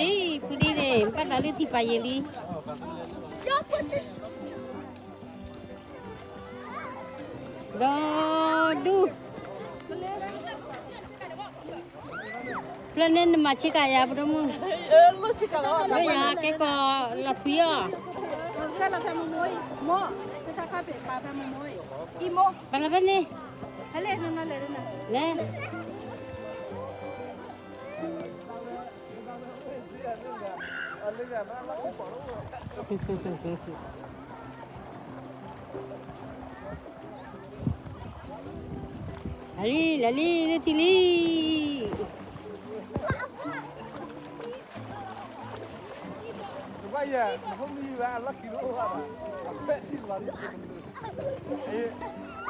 လဲၤလံ ဖုဒံန့ၣ် ဘၣ်သးလၢထံပာ်ယံာ်လံ ဒီဒူၣ် ဖျၢၣ်န့ၣ်နမၤဆ့ကၤယၤ ပဒိၣ်မုၣ်, လၢယၤကဲကီးလီၤဖှံအီၤ, ပာ်လီၤဖဲန့ၣ်, လဲၣ် လၢလံ လၢလံ လၢထံလံ. တဘၣ်ယဲၢ် နဖိမံၤဘၣ် အလီၢ်ခံတအိၣ်ဘၣ်ဒီး အဖဲထံလီၤလံ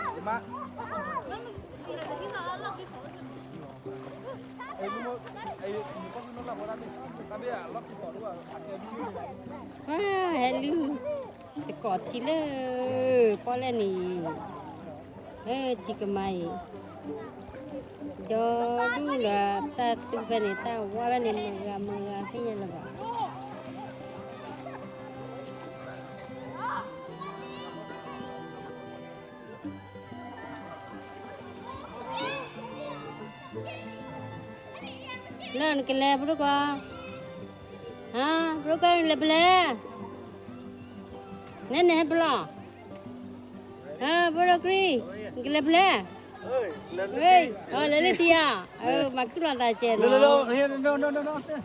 ယမါ ဟဲလုၢ် တကိးထံလၢ ပီၣ်လဲၣ်န့ၣ်, လၢထံကမါအံၤ, ဒီဒူၣ်လၢတၢ်သူဖဲန့ၣ် တၢ်ဝါဖဲန့ၣ် မုၢ်ဂၤမုၢ်ဂၤသ့ၣ်ညါလၢၤဘၣ်. လၢနကလဲၤ ပဒိၣ်ကီ, ပဒိၣ်ကီ နလဲၤဖဲလဲၣ်, နဲနဟဲဖဲလဲၣ်, ပဒိၣ်ကရံ, နကလဲၤဖဲလဲၣ်, လဲၤလၢထံဧါ, မၤခုၣ်လီၤသးစဲးနီၤ.